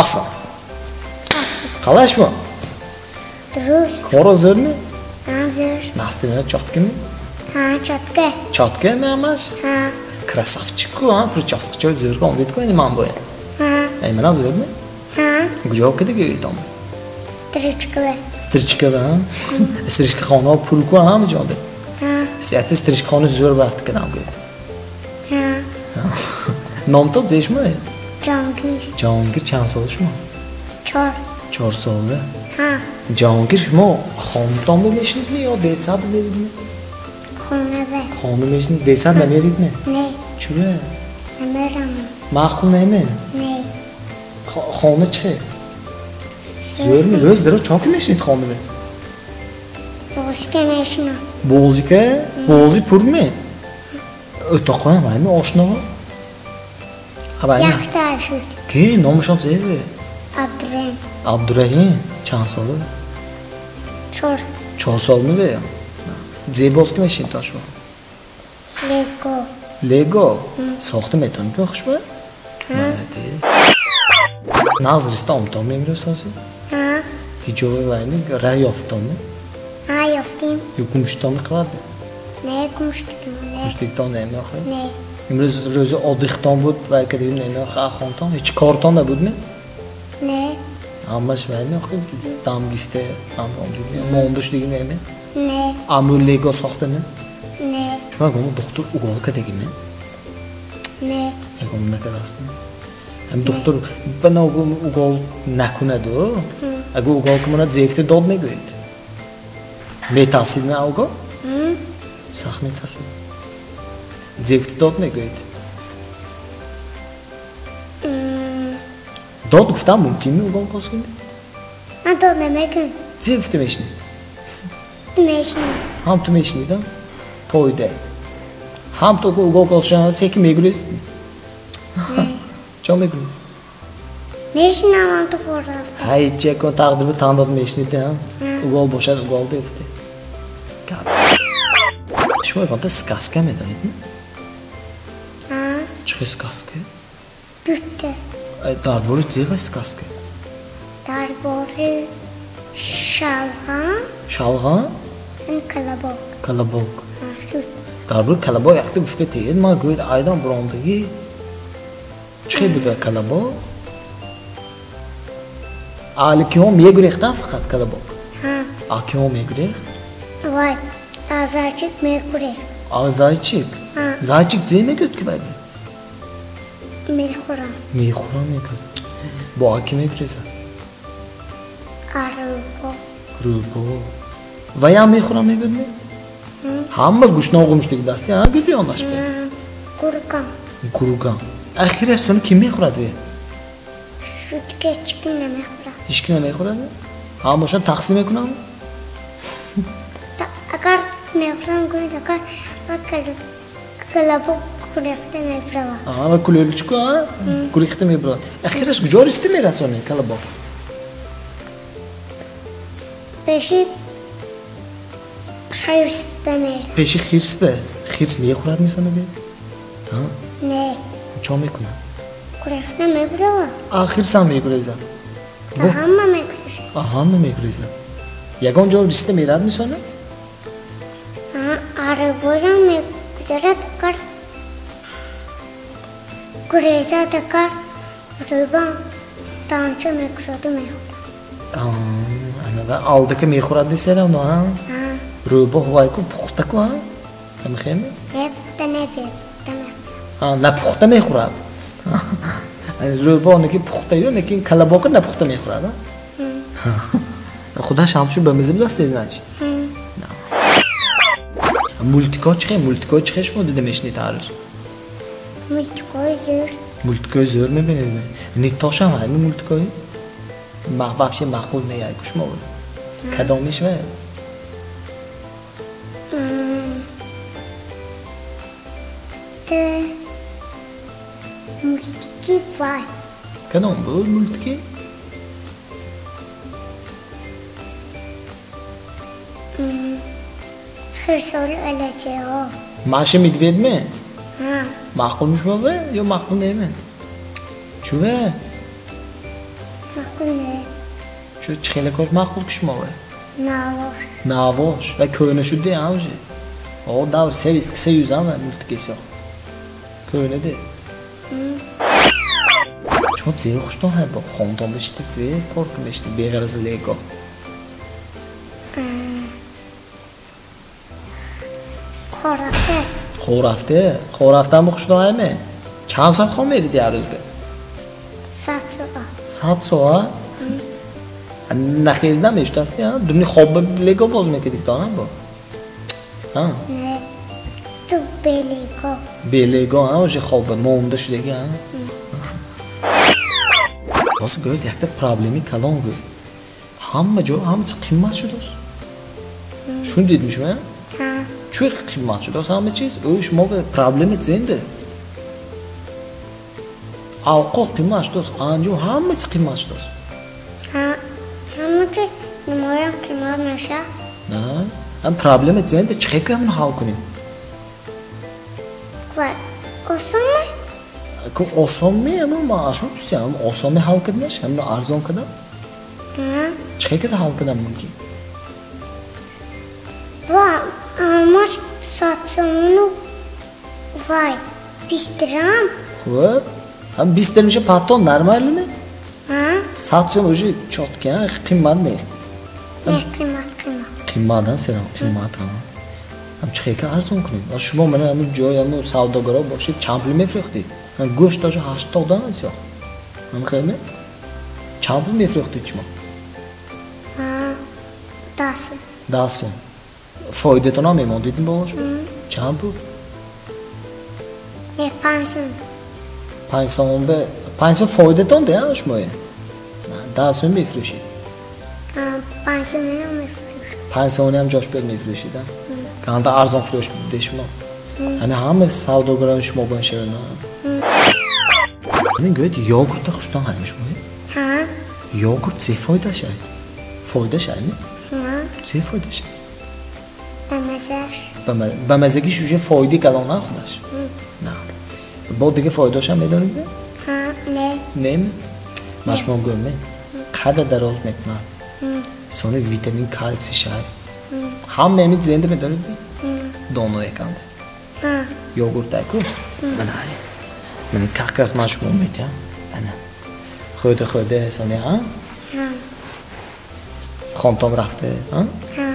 Асан. Қалай шумо? Дуруст. Коро зӯрми? Ҳа, зӯр. Настроение чёткий ми? Ҳа, чётко. Чётко ми ҳамаш? Ҳа. Красавчик ку, ҳа? Причёска чой зӯр омдид ку, ини ман бояд. Ҳа. Эй, манам зӯрми? Ҳа. Куҷо кидаги уйтон? Стрижка. Стрижка, ҳа? Стрижка хона пур ку ҳама ҷода. Ҳа. Сиати стрижка хона зӯр рафт кидам гӯяд. Ҳа. Номтон зешмо? Ҷонгир. Ҷонгир чанд сола шумо? 4. 4 сола? Ҳа. Ҷонгир, шумо хонатон мешинидми ё детсад меридми? Хонава. Хона мешинид, детсад намеридми? Не. Чура? Намерам. Маъқул неме? Не. Хона чӣ хел? Зӯрми? Рӯз дароз чо ки мешинид хонава? Бозика мешинам. Бозика? Бози пурми? O'toqoyam aymi oshnovi? Якта шуд. Ки номашон зеве? Абдураҳим. Абдураҳим чанд сола? 4. 4 сол мебе? Зебоз ки мешинид то шумо? Лего. Лего? Сохта метавонед хушба? Молодец. Нағз риста омтонми имрӯз ҳозир? Ҳа. Ҳиҷоби вайми ра ёфтонми? Ҳа, ёфтим. Ё гумшудтонми қилadi? Не, гумшудтон не. Гумшудтон намеохӯ? Не. Имрӯз рӯзи оддихтон буд, вай кардем намеохӯ, ахонтон? Ҳеҷ кортон набудми? Не. Ҳамаш вай меохӯ, дам гифта, дам омдид, мондуш диги неме? Не. Аму лего сохтами? Не. Шумо гум духтур угол кардагиме? Не. Ягон накардастми? Ҳам духтур бана гум угол накунаду, агар угол кунад зефти дод мегӯяд. Метарсидми угол? Сахт метарсид. Зефти дод мегӯяд. Дод гуфтан мумкинми угол косгинда? Ман дод намекунам. Зе гуфта мешинӣ? Мешинам. Ҳам ту мешинӣ, да? Пойда. Ҳам ту угол косшана секи мегурез? Чо мегурӣ? Мешинам ҳам ту хӯрафта. Ҳай, чи якон тақдир бу тан дод мешинӣ, да? Угол бошад, угол дефте. Шумо ягонта сказка медонед, не? Ҳа. Чӣ хел сказка? Дутта. Дар бораи зева сказка? Дар бораи шалғам. Шалғам? Ин калабок. Калабок. Ҳа, шуд. Дар бораи калабок якта гуфта теед, ман гӯяд айдан бурондагӣ. Чӣ хел буда калабок? Аҳли киҳо мегурехтанд фақат калабок? Ҳа. А киҳо мегурехт? Вай, а зайчик мегурехт. А зайчик? Ҳа. Зайчик зе мегӯяд ки вай? Мехӯрам. Мехӯрам мегӯяд. Бо а ки мегурезад? А рӯбо. Рӯбо. Ваям мехӯрам мегӯяд ме? Ҳама гӯшно гумшудагӣ дасти, ҳа гӯяд ёнаш бе? Гургам. Гургам. Ахираш сони ким мехӯрад ве? Шудка ҳеҷ ким намехӯрад. Ҳеҷ ким намехӯрад? Ҳамашон тақсим мекунанд? Агар мехӯрам гӯяд, агар калабок гурехта мебаравад. Аҳа, ва кулелчику, а? Гурехта мебаравад. Ахираш куҷо риста мерад сони калабок? Пеши хирс мерад. Пеши хирс бе? Хирс мехӯрад мисони бе? Ҳа? Не. Чо мекунад? Гурехта мебаравад. А хирсам мегурезад? Ҳама мегурезад. Ҳама мегурезад. Ягон ҷо риста мерад мисони? Араборам мегузарад, агар гурезад, агар рӯбам танча мекушоду мехӯрад. Ана алдака мехӯрад несеравно, а? Рӯбоҳ вайку пухтаку, а? Ҳамихеми? Не, пухта не, бепухта мехӯрад. Напухта мехӯрад. Рӯбоҳ неки пухтаю, лекин калабока напухта мехӯрад, а? Худаш ҳамчун ба миза будааст, значит. Мультико чӣ хел? Мультико чӣ хел шумо дида мешинед ҳар рӯз? Мультикои зӯр. Мультикои зӯр мебинед? Нитошам ҳами мультикои? Вообще маъқул неяй ку шумо? Кадомиш вай? Мультики вай. Кадом буд мультики? Хирсоли алаҷаҳо. Маша медведь ме? Ҳа. Маъқул мешумо ве ё маъқул неме? Чуве? Маъқул не. Чу чӣ хеле кош маъқул ки шумо вай? Навош. Навош. Ва кӯна шуди ҳам уже. О, давр Советский Союз ҳам вай мультики сохт. Кӯна де. Шумо зе хуштон ҳай бо хонтон бешите зе кор мешите беғараз лего. Хор рафте. Хор рафте? Хор рафтан бо хуштон ҳайме? Чанд соат хоб мериди ҳар рӯз бе? 100 соат. 100 соат? Нахезда мешудасти, ҳа? Дуни хоб лего боз мекардӣ то на бо? Ҳа? Не. Ту бе лего. Бе лего, ҳа? Уже хоб монда шудаги, ҳа? Боз гӯяд якта проблеми калон гӯяд. Ҳама ҷо ҳама чиз қимат шудааст. Шунидедми шумо? Ҳа. Чӣ қимат шудааст ҳама чиз? Ӯ шумо проблема зенде. Авқот қимат шудааст, анҷом ҳама чиз қимат шудааст. Ҳа, ҳама чиз нимоям қимат мешавад. На, ҳам проблема зенде чӣ хел ҳамин ҳал кунем? Ва осонме? Ку осонме, ама ман ашон тусям, осонме ҳал карднаш, ҳамин арзон кардам? На. Чӣ хел карда ҳал кардам мумкин? Ва ҳамаш 100 сомону вай 20 дирам. Хуб, ҳам 20 дирам меша патон нормалме? Ҳа? 100 сом уже чётко, қимат не. Не, қимат, қимат. Қимат, ҳа, серам, қимат, ҳа. Ҳам чӣ хел карда арзон кунем? Шумо мана ҳамин ҷой, ҳамин савдогаро бошед, чанд пул мефурӯхтед? Гӯшт даже 80 дан аст ё? Ҳам хелме? Чанд пул мефурӯхтед шумо? Ҳа, 10 сом. 10 сом. Фоидатон ҳам мемондед бо шумо? Чанд пул? Не, 5 сом. 5 сом бе, 5 сом фоидатон де, ҳа, шумое? 10 сом мефурӯшед. Ҳа, 5 сом мефурӯшам. 5 сомони ҳам ҷош биёд мефурӯшед, ҳа? Канда арзон фурӯш де шумо. Ҳамин ҳама савдогарони шумо бо шаванд, ҳа? Ҳамин гӯяд йогуртро хуштон ҳайм шумо? Ҳа. Йогурт се фоидаш ай? Фоидаш ай ми? Ҳа. Се фоидаш ай? Ба мазааш. Ба мазагиш уже фоиди калон на худаш? На. Бо дига фоидаашам медонед ми? Ҳа, не. Не ми? Ман шумо гӯям ме? Қадр дароз мекунад. Сони витамин калсий шай. Ҳама ҳамин зенда медонед ми? Доно яканда. Ҳа. Йогурт ай ку? Мана ай. Мана как раз ман шумо метиҳам. Ана. Хӯрда хӯрда сони, ҳа? Ҳа. Хонтом рафта, ҳа? Ҳа.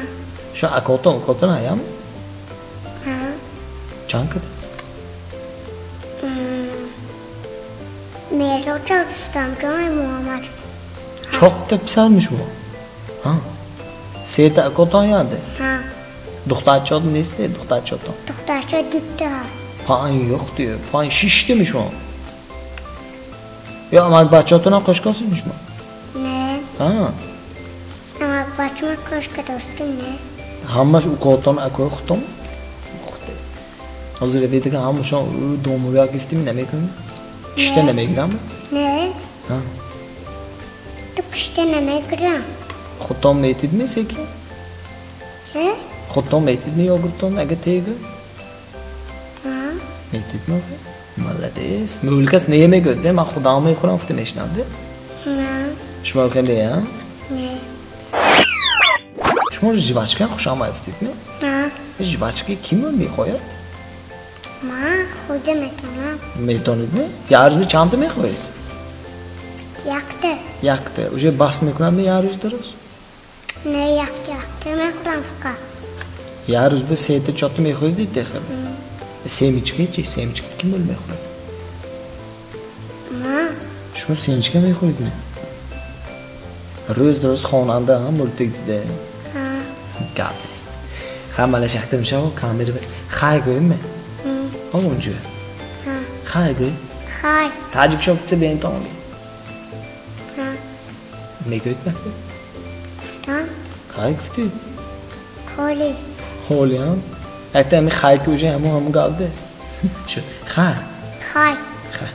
Шу акотон, акотон аям? Ҳа. Чанд када? Мероҷа Рустамҷони Муҳаммад. Чорта писарми шумо? Ҳа. Сета акотон янде? Ҳа. Духтарчот нест, духтарчотон? Духтарчо дитта. Панҷ yo'q diyor. Панҷ шиштimi шумо? Ё амак бачаотонам қошкосидми шумо? Не. Ҳа. Амак бачама қошка достим не. Ҳамаш укотон акои худтон? Ухте. Ҳозир раведига ҳамашон ӯ домувия гифтим намекунед? Кишта намегирам? Не. Ҳа. Ту кишта намегирам. Худтон метидми секин? Чӣ? Худтон метидми йогуртон ага тега? Ҳа. Метидми охир? Молодец. Мӯлкас не мегӯяд, не? Ман худам мехӯрам, гуфта мешинад, де? На. Шумо охир не, ҳа? Не. Шумо жвачка хушам гуфтед, не? Ҳа. Жвачка ким мехоҳад? Ман худам метавонам. Метавонед, не? Як рӯз чандта мехоҳед? Якта. Якта. Уже бас мекунад, не, як рӯз дуруст? Не, якта, якта мехӯрам фақат. Як рӯз ба сета чорта мехӯред, дехе? Семечка чи? Семечка ким бо мехӯрад? Ман. Шумо семечка мехӯред, не? Рӯз дуруст хонанда, ҳа, мултик дида. Ҳа. Гап нест. Ха, мала шахта мешава, камера хай гӯем ме? Ҳа, онҷо. Ҳа. Хай гӯй. Хай. Таҷик шо кица бентон гӯй. Ҳа. Мегӯед мактаб? Гуфтам. Хай гуфтӣ? Холи. Холи, ҳа? Якта ҳами хай ки уже ҳамун ҳамун гапде. Шуд. Хай. Хай. Хай.